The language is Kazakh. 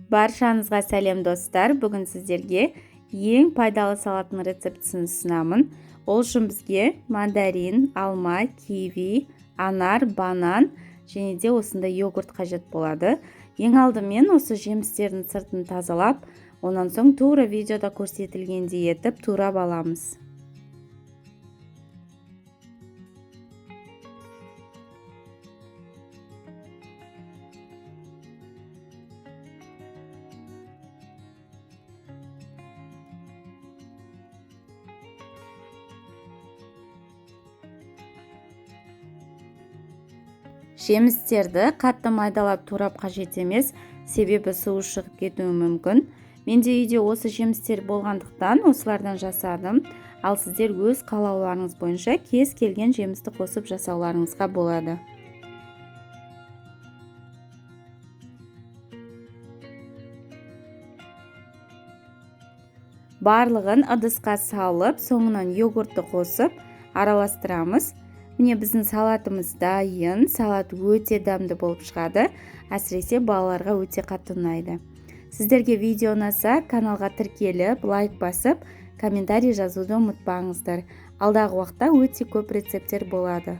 Баршаңызға сәлем, достар! Бүгін сіздерге ең пайдалы салаттың рецептісін ұсынамын. Ол үшін бізге мандарин, алма, киви, анар, банан және де осындай йогурт қажет болады. Ең алдымен осы жемістердің сыртын тазалап, онан соң тура видеода көрсетілгендей етіп турап аламыз. Жемістерді қатты майдалап турап қажет емес, себебі суы шығып кетуі мүмкін. Менде үйде осы жемістер болғандықтан осылардан жасадым. Ал сіздер өз қалауларыңыз бойынша кез келген жемісті қосып жасауларыңызға болады. Барлығын ыдысқа салып, соңынан йогуртты қосып араластырамыз. Міне, біздің салатымыз дайын. Салат өте дәмді болып шығады. Әсіресе балаларға өте қатты ұнайды. Сіздерге видео ұнаса, каналға тіркеліп, лайк басып, комментарий жазуды ұмытпаңыздар. Алдағы уақытта өте көп рецепттер болады.